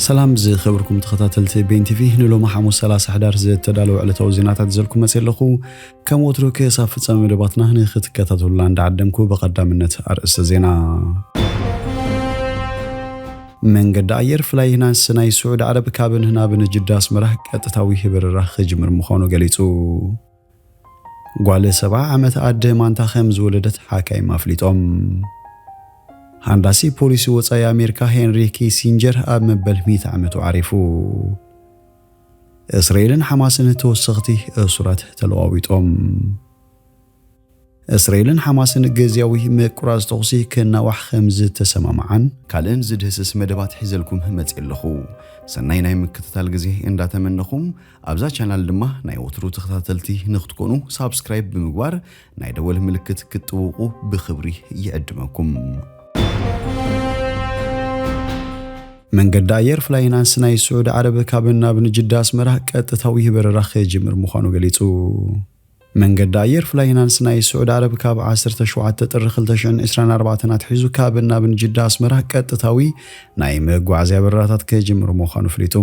ሰላም ዝኸበርኩም ተኸታተልቲ ቤን ቲቪ፣ ንሎሚ ሓሙስ ሰላሳ ሕዳር ዝተዳለወ ዕለታዊ ዜናታት ዘልኩም መጽእ ኣለኹ። ከም ወትሩ ክሳብ ፍጻመ መደባትና ንክትከታተሉና እንዳዓደምኩ ብቐዳምነት ኣርእስተ ዜና። መንገዲ ኣየር ፍላይናንስ ናይ ስዑድ ዓረብ ካብን ናብን ጅዳ ኣስመራ ቀጥታዊ በረራ ክጅምር ምዃኑ ገሊጹ። ጓል ሰብዓ ዓመት ኣደ ማንታ ከም ዝወለደት ሓካይም ኣፍሊጦም። ሃንዳሲ ፖሊሲ ወጻኢ ኣሜሪካ ሄንሪ ኪሲንጀር ኣብ መበል ሚእቲ ዓመቱ ዓሪፉ። እስራኤልን ሓማስን ተወሰኽቲ እሱራት ተለዋዊጦም። እስራኤልን ሓማስን ግዝያዊ ምቁራጽ ተኹሲ ክናዋሕ ከም ዝተሰማማዓን ካልእን ዝድህስስ መደባት ሒዘልኩም መጽእ ኣለኹ። ሰናይ ናይ ምክትታል ግዜ እንዳተመነኹም፣ ኣብዛ ቻናል ድማ ናይ ወትሩ ተኸታተልቲ ንክትኮኑ ሳብስክራይብ ብምግባር ናይ ደወል ምልክት ክትጥውቑ ብኽብሪ ይዕድመኩም። መንገዲ ኣየር ፍላይናንስ ናይ ስዑዲ ዓረብ ካብን ናብን ጅዳ ኣስመራ ቀጥታዊ በረራ ክጅምር ምዃኑ ገሊጹ። መንገዲ ኣየር ፍላይናንስ ናይ ስዑዲ ዓረብ ካብ ዓሰርተ ሸውዓተ ጥሪ ክልተ ሽሕን ዕስራን ኣርባዕተን ኣትሒዙ ካብን ናብን ጅዳ ኣስመራ ቀጥታዊ ናይ መጓዓዝያ በረራታት ክጅምር ምዃኑ ኣፍሊጡ።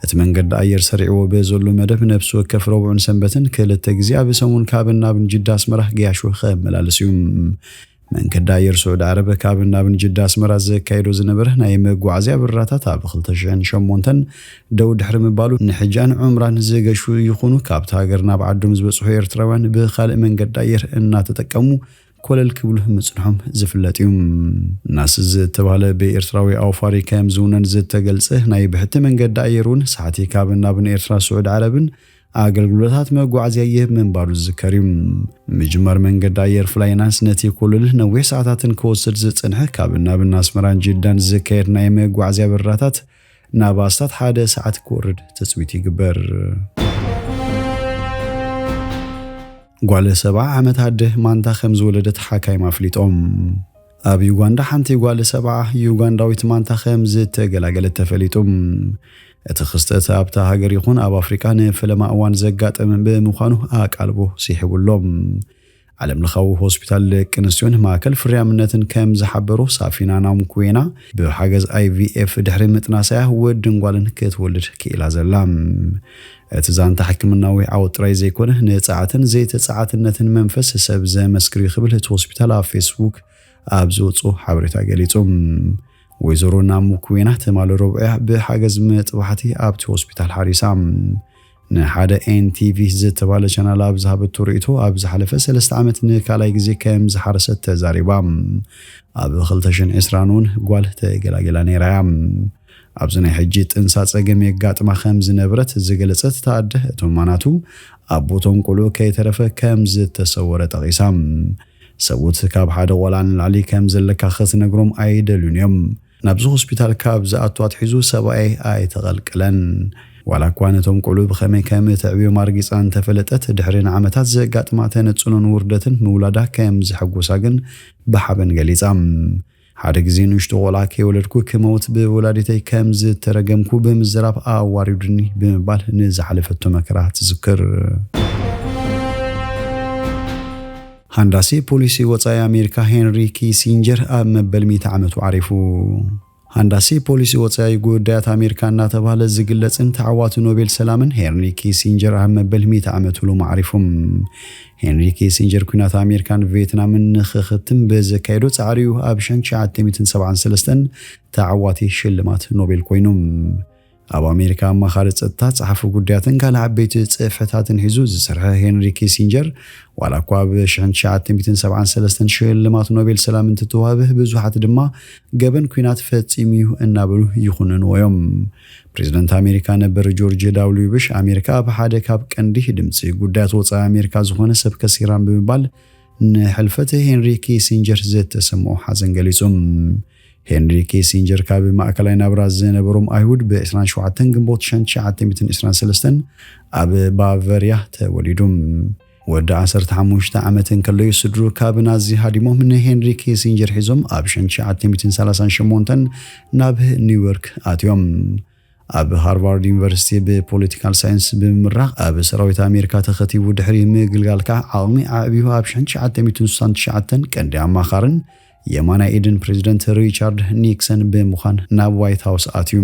እቲ መንገዲ ኣየር ሰሪዕዎ ብዘሎ መደብ ነፍሲ ወከፍ ረቡዕን ሰንበትን ክልተ ግዜ ኣብ ሰሙን ካብን ናብን ጅዳ ኣስመራ ገያሾ ከመላልስ እዩ። መንገዲ ኣየር ስዑዲ ዓረብ ካብን ናብን ጅዳ ኣስመራ ዘካይዶ ዝነበረ ናይ መጓዓዝያ በረራታት ኣብ ክልተ ሽሕን ሸሞንተን ደው ድሕሪ ምባሉ፣ ንሕጃን ዑምራን ዝገሹ ይኹኑ ካብታ ሃገር ናብ ዓዶም ዝበጽሑ ኤርትራውያን ብኻልእ መንገዲ ኣየር እናተጠቀሙ ኮለል ክብሉ ምጽንሖም ዝፍለጥ እዩ። ናስ ዝተባህለ ብኤርትራዊ ኣውፋሪ ከም ዝውነን ዝተገልጸ ናይ ብሕቲ መንገዲ ኣየር እውን ሳሕቲ ካብን ናብን ኤርትራ ስዑዲ ዓረብን ኣገልግሎታት መጓዓዝያ ይህብ ምንባሩ ዝዝከር እዩ። ምጅማር መንገዲ ኣየር ፍላይናንስ ነቲ ኮለል ነዊሕ ሰዓታትን ክወስድ ዝጸንሐ ካብን ናብን ኣስመራን ጅዳን ዝካየድ ናይ መጓዓዝያ በረራታት ናብ ኣስታት ሓደ ሰዓት ክወርድ ትጽቢት ይግበር። ጓል ሰብዓ ዓመት ኣደ ማንታ ከም ዝወለደት ሓካይም ኣፍሊጦም። ኣብ ዩጋንዳ ሓንቲ ጓል ሰብዓ ዩጋንዳዊት ማንታ ከም ዝተገላገለት ተፈሊጡ። እቲ ክስተት ኣብታ ሃገር ይኹን ኣብ ኣፍሪቃ ንፈለማ እዋን ዘጋጠመ ብምዃኑ ኣቃልቦ ስሒቡ ኣሎ። ዓለም ለኻዊ ሆስፒታል ደቂ ኣንስትዮን ማእከል ፍርያምነትን ከም ዝሓበሮ፣ ሳፊና ናሙኩዌና ብሓገዝ ኣይቪኤፍ ድሕሪ ምጥናሳያ ወድን ጓልን ክትወልድ ክኢላ ዘላ። እቲ ዛንታ ሕክምናዊ ዓወት ጥራይ ዘይኮነ፣ ንጸዓትን ዘይተጸዓትነትን መንፈስ ሰብ ዘመስክር እዩ ክብል እቲ ሆስፒታል ኣብ ፌስቡክ ኣብ ዝወጽኦ ሓበሬታ ገሊጹ። ወይዘሮ ናሙኩዌና ትማሊ ረቡዕ እያ ብሓገዝ መጥባሕቲ ኣብቲ ሆስፒታል ሓሪሳ። ንሓደ ኤንቲቪ ዝተባለ ቻናል ኣብ ዝሃበቶ ርእይቶ፣ ኣብ ዝሓለፈ ሰለስተ ዓመት ንካልኣይ ግዜ ከም ዝሓረሰት ተዛሪባ። ኣብ ክልተ ሽሕን ዕስራን እውን ጓል ተገላጊላ ነይራ እያ። ኣብዚ ናይ ሕጂ ጥንሳ ጸገም የጋጥማ ከም ዝነበረት ዝገለጸት እታ ኣደ፣ እቶም ማናቱ ኣቦቶም ቆልዑ ከይተረፈ ከም ዝተሰወረ ጠቒሳ። ሰብኡት ካብ ሓደ ቆልዓ ንላዕሊ ከም ዘለካ ክትነግሮም ኣይደልዩን እዮም። ናብዚ ሆስፒታል ካብ ዝኣቱ ኣትሒዙ ሰብኣየይ ኣይተቐልቀለን። ዋላ እኳ ነቶም ቆልዑ ብኸመይ ከም እተዕብዮም ኣርጊጻ እንተፈለጠት፣ ድሕሪ ንዓመታት ዘጋጥማ ተነጽሎን ውርደትን ምውላዳ ከም ዘሐጎሳ ግን ብሓበን ገሊጻ። ሓደ ግዜ ንእሽቶ ቆልዓ ከይወለድኩ ክመውት ብወላዲተይ ከም ዝተረገምኩ ብምዝራብ ኣዋሪዱኒ ብምባል ንዝሓለፈቶ መከራ ትዝክር። ሃንዳሲ ፖሊሲ ወጻኢ ኣሜሪካ ሄንሪ ኪሲንጀር ኣብ መበል ሚእቲ ዓመቱ ዓሪፉ። ሃንዳሲ ፖሊሲ ወጻኢ ጉዳያት ኣሜሪካ እናተባህለ ዝግለጽን ተዓዋቲ ኖቤል ሰላምን ሄንሪ ኪሲንጀር ኣብ መበል ሚእቲ ዓመቱ ሎሚ ዓሪፉ። ሄንሪ ኪሲንጀር ኲናት ኣሜሪካን ቪየትናምን ንኽኽትም ብዘካየዶ ጻዕሪ እዩ ኣብ ሽሕን ትሽዓተ ሚእትን ሰብዓን ሰለስተን ተዓዋቲ ሽልማት ኖቤል ኮይኑ። ኣብ ኣሜሪካ ኣማኻሪ ጸጥታ፣ ጸሓፊ ጉዳያትን ካልእ ዓበይቲ ጽፍሕታትን ሒዙ ዝሰርሐ ሄንሪ ኪሲንጀር፣ ዋላ እኳ ኣብ ሽሕን ትሽዓተ ሚእትን ሰብዓን ሰለስተን ሽልማት ኖቤል ሰላም እንትተዋህበ፣ ብዙሓት ድማ ገበን ኲናት ፈጺሙ እዩ እናበሉ ይኹንንዎ እዮም። ፕሬዝደንት ኣሜሪካ ነበር ጆርጅ ዳብልዩ ቡሽ፣ ኣሜሪካ ኣብ ሓደ ካብ ቀንዲ ድምጺ ጉዳያት ወጻኢ ኣሜሪካ ዝኾነ ሰብ ከሲራን ብምባል ንሕልፈት ሄንሪ ኪሲንጀር ዝተሰምዖ ሓዘን ገሊጹ። ሄንሪ ኪሲንጀር ካብ ማእከላይ ናብራ ዝነበሮም ኣይሁድ ብ ዕስራን ሸውዓተን ግንቦት ሽሕን ትሽዓተ ሚእትን ዕስራን ሰለስተን ኣብ ባቨርያ ተወሊዱ። ወዲ ዓሰርተ ሓሙሽተ ዓመት እንከሎ እዩ ስድሩ ካብ ናዚ ሃዲሞም ንሄንሪ ኪሲንጀር ሒዞም ኣብ ሽሕን ትሽዓተ ሚእትን ሰላሳን ሸሞንተን ናብ ኒውዮርክ ኣትዮም። ኣብ ሃርቫርድ ዩኒቨርሲቲ ብፖለቲካል ሳይንስ ብምምራቕ ኣብ ሰራዊት ኣሜሪካ ተኸቲቡ ድሕሪ ምግልጋል ከዓ ዓቕሚ ኣዕብዩ ኣብ ሽሕን ትሽዓተ ሚእትን ስሳን ትሽዓተን ቀንዲ ኣማኻርን የማናይ ኢድን ፕሬዚደንት ሪቻርድ ኒክሰን ብምዃን ናብ ዋይት ሃውስ ኣትዩ።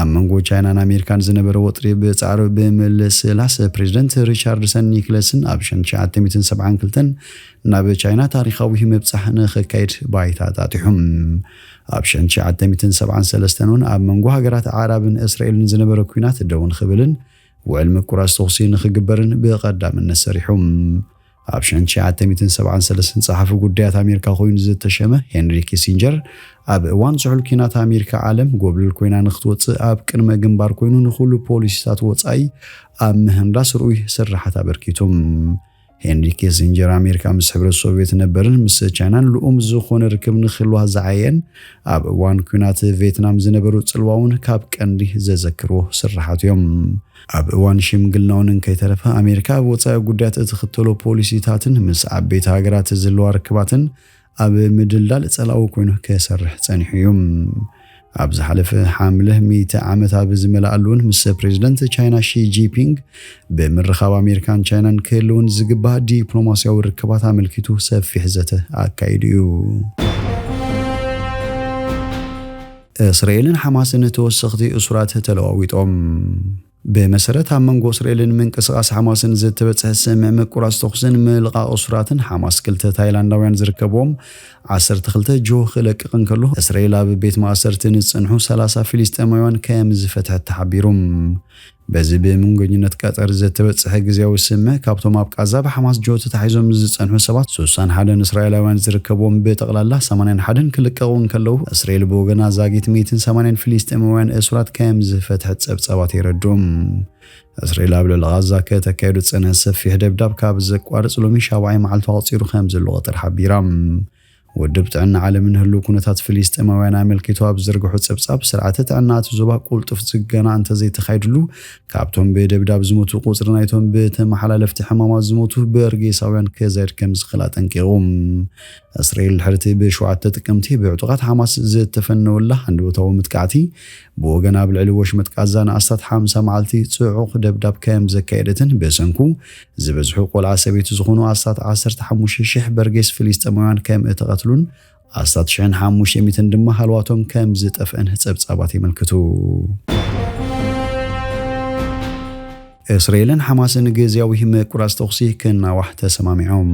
ኣብ መንጎ ቻይናን ኣሜሪካን ዝነበረ ወጥሪ ብጻዕሩ ብምልስላስ፣ ፕሬዚደንት ሪቻርድሰን ኒክለስን ኣብ ሸንሸዓተሚትን ሰብዓን ክልተን ናብ ቻይና ታሪኻዊ ምብጻሕ ንኽካየድ ባይታ ኣጣጢሑ። ኣብ ሸንሸዓተሚትን ሰብዓን ሰለስተን እውን ኣብ መንጎ ሃገራት ዓራብን እስራኤልን ዝነበረ ኲናት ደው ንኽብልን ውዕል ምቁራጽ ተኹሲ ንኽግበርን ብቐዳምነት ሰሪሑ። ኣብ ሸንሸዓተሚትን ሰብዓን ሰለስተን ጸሓፊ ጉዳያት ኣሜሪካ ኮይኑ ዝተሸመ ሄንሪ ኪሲንጀር፣ ኣብ እዋን ዝሑል ኲናት ኣሜሪካ ዓለም ጎብለል ኮይና ንኽትወጽእ ኣብ ቅድመ ግንባር ኮይኑ ንኹሉ ፖሊሲታት ወጻኢ ኣብ ምህንዳስ ርኡይ ስራሓት ኣበርኪቱ። ሄንሪ ኪሲንጀር ኣሜሪካ ምስ ሕብረት ሶቪየት ነበርን ምስ ቻይናን ልኡም ዝኾነ ርክብ ንክህልዋ ዝዓየን፣ ኣብ እዋን ኲናት ቬትናም ዝነበሩ ጽልዋ እውን ካብ ቀንዲ ዘዘክርዎ ስራሓት እዮም። ኣብ እዋን ሽምግልናውን እንከይተረፈ ኣሜሪካ ኣብ ወጻኢ ጉዳያት እትኽተሎ ፖሊሲታትን ምስ ዓበይቲ ሃገራት ዝህልዋ ርክባትን ኣብ ምድልዳል ጸላዊ ኮይኑ ክሰርሕ ጸኒሑ እዩ። ኣብ ዝሓለፈ ሓምለ ሚእቲ ዓመት ኣብ ዝመልኣሉ እውን ምስ ፕሬዚደንት ቻይና ሺ ጂፒንግ ብምርኻብ ኣሜሪካን ቻይናን ክህልውን ዝግባእ ዲፕሎማስያዊ ርክባት ኣመልኪቱ ሰፊሕ ዘተ ኣካይዱ እዩ። እስራኤልን ሓማስን ተወሰኽቲ እሱራት ተለዋዊጦም። ብመሰረት ኣብ መንጎ እስራኤልን ምንቅስቓስ ሓማስን ዝተበጽሐ ስምምዕ ምቁራጽ ተኹስን ምልቓቕ እሱራትን፣ ሓማስ ክልተ ታይላንዳውያን ዝርከብዎም ዓሰርተ ክልተ ጆ ክለቅቕ እንከሎ፣ እስራኤል ኣብ ቤት ማእሰርቲ ንዝጸንሑ ሰላሳ ፊልስጤማውያን ከም ዝፈትሐት ተሓቢሩ። በዚ ብምንጎኝነት ቀጠር ዝተበጽሐ ግዝያዊ ስምምዕ፣ ካብቶም ኣብ ቃዛ ብሓማስ ጆ ተታሒዞም ዝጸንሑ ሰባት ስሳን ሓደን እስራኤላውያን ዝርከብዎም ብጠቕላላ ሰማንያን ሓደን ክልቀቑ እንከለዉ፣ እስራኤል ብወገና ዛጊት ሚእትን ሰማንያን ፍልስጤማውያን እሱራት ከም ዝፈትሐት ጸብጻባት የረድኡ። እስራኤል ኣብ ልዕሊ ቃዛ ከተካየዶ ዝጸንሐት ሰፊሕ ደብዳብ ካብ ዘቋርጽ ሎሚ ሻብዓይ መዓልቱ ኣቑጺሩ ከም ዘሎ ቀጠር ሓቢራ። ውድብ ጥዕና ዓለምን ህሉው ኩነታት ፍልስጤማውያን ኣመልኪቱ ኣብ ዝዘርግሖ ጸብጻብ፣ ስርዓተ ጥዕና እቲ ዞባ ቁልጡፍ ጽገና እንተዘይተኻይድሉ፣ ካብቶም ብደብዳብ ዝሞቱ ቁጽሪ ናይቶም ብተመሓላለፍቲ ሕማማት ዝሞቱ በርጌሳውያን ክዛይድ ከም ዝኽእል ኣጠንቂቑ። እስራኤል ድሕርቲ ብሸውዓተ ጥቅምቲ ብዕጡቓት ሓማስ ዝተፈነወላ ሃንደበታዊ መጥቃዕቲ፣ ብወገን ኣብ ልዕሊ ወሽመጥ ቃዛ ንኣስታት ሓምሳ መዓልቲ ጽዑቕ ደብዳብ ከም ዘካየደትን ብሰንኩ ዝበዝሑ ቆልዓ ሰበይቲ ዝኾኑ ኣስታት ዓሰርተ ሓሙሽተ ሽሕ በርጌስ ፍልስጤማውያን ከም እተቐትሉን ኣስታት ሽሕን ሓሙሽተ ሚእትን ድማ ሃልዋቶም ከም ዝጠፍአን ጸብጻባት የመልክቱ። እስራኤልን ሓማስን ግዝያዊ ምቁራጽ ተኹሲ ክናዋሕ ተሰማሚዖም።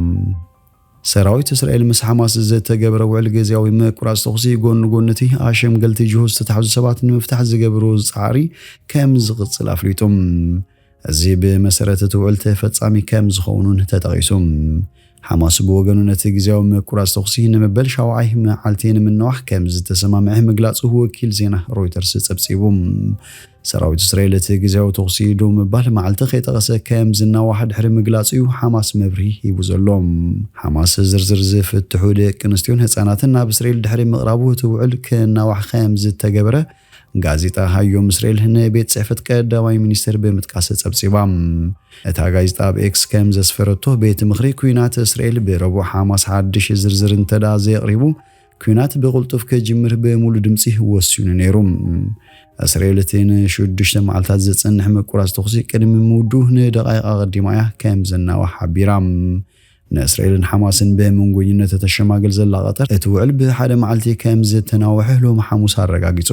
ሰራዊት እስራኤል ምስ ሓማስ ዝተገብረ ውዕል ግዝያዊ ምቁራጽ ተኹሲ ጎኒ ጎኒ እቲ ኣሸምገልቲ ጅሆ ዝተታሕዙ ሰባት ንምፍታሕ ዝገብሮ ጻዕሪ ከም ዝቕጽል ኣፍሊጡ። እዚ ብመሰረት እቲ ውዕል ተፈጻሚ ከም ዝኸውን እውን ተጠቒሱ። ሓማስ ብወገኑ ነቲ ግዝያዊ ምቁራጽ ተኹሲ ንመበል ሻውዓይ መዓልቲ ንምንዋሕ ከም ዝተሰማምዐ ምግላጹ ወኪል ዜና ሮይተርስ ጸብጺቡ። ሰራዊት እስራኤል እቲ ግዝያዊ ተኹሲ ደው ምባል መዓልቲ ከይጠቐሰ ከም ዝናዋሕ ድሕሪ ምግላጹ እዩ ሓማስ መብርሂ ሂቡ ዘሎ። ሓማስ ዝርዝር ዝፍትሑ ደቂ ኣንስትዮን ህጻናትን ናብ እስራኤል ድሕሪ ምቕራቡ እቲ ውዕል ክናዋሕ ከም ዝተገበረ ጋዜጣ ሃዮም እስራኤል ንቤት ጽሕፈት ቀዳማይ ሚኒስትር ብምጥቃስ ጸብጺባ። እታ ጋዜጣ ኣብ ኤክስ ከም ዘስፈረቶ፣ ቤት ምኽሪ ኲናት እስራኤል ብረቡዕ ሓማስ ሓድሽ ዝርዝር እንተደኣ ዘየቕሪቡ፣ ኲናት ብቕልጡፍ ክጅምር ብምሉእ ድምጺ ወሲኑ ነይሩ። እስራኤል እቲ ንሽዱሽተ መዓልታት ዝጸንሕ ምቁራጽ ተኹሲ ቅድሚ ምውድኡ ንደቓይቕ ኣቐዲማ እያ ከም ዘናዋሕ ሓቢራ። ንእስራኤልን ሓማስን ብመንጎኝነት እተሸማግል ዘላ ቀጠር፣ እቲ ውዕል ብሓደ መዓልቲ ከም ዝተናውሐ ሎሚ ሓሙስ ኣረጋጊጹ።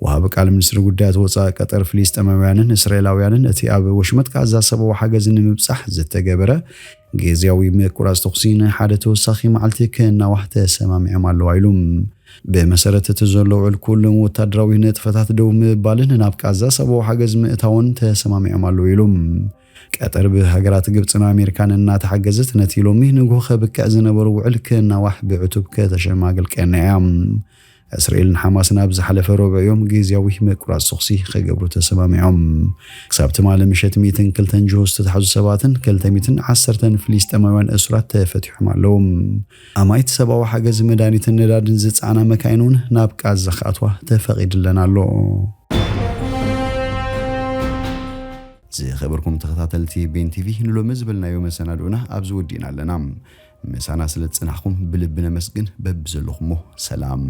ወሃቢ ቃል ሚኒስትሪ ጉዳያት ወጻኢ ቀጠር፣ ፍልስጤማውያንን እስራኤላውያንን እቲ ኣብ ወሽመጥ ጋዛ ሰብኣዊ ሓገዝ ንምብጻሕ ዝተገበረ ግዝያዊ ምቁራጽ ተኹሲ ንሓደ ተወሳኺ መዓልቲ ክናዋሕ ተሰማሚዖም ኣለዋ ኢሉ። ብመሰረት እቲ ዘሎ ውዕል፣ ኩሎም ወታደራዊ ንጥፈታት ደው ምባልን ናብ ቃዛ ሰብኣዊ ሓገዝ ምእታውን ተሰማሚዖም ኣለዉ ኢሉ። ቀጠር ብሃገራት ግብጽን ኣሜሪካን እናተሓገዘት ነቲ ሎሚ ንግሆ ከብቅዕ ዝነበሮ ውዕል ክናዋሕ ብዕቱብ ከተሸማግል ቀንያ እያ። እስራኤልን ሓማስን ኣብ ዝሓለፈ ረቡዕ እዮም ግዝያዊ ምቁራጽ ተኹሲ ክገብሩ ተሰማሚዖም። ክሳብ ትማሊ ምሸት ሚእትን ክልተን ጅሆ ዝተታሕዙ ሰባትን ክልተ ሚእትን ዓሰርተን ፍልስጤማውያን እሱራት ተፈቲሖም ኣለዉ። ኣማኢት ሰብኣዊ ሓገዝ መድሃኒትን ነዳድን ዝጸዓና መካይን እውን ናብ ቃዛ ክኣትዋ ተፈቒድለን ኣሎ። ዝኸበርኩም ተኸታተልቲ ቤን ቲቪ፣ ንሎሚ ዝበልናዮ መሰናድኦና ኣብዚ ወዲእና ኣለና። ምሳና ስለ ዝጸናሕኩም ብልቢ ነመስግን። በብዘለኹሞ ሰላም።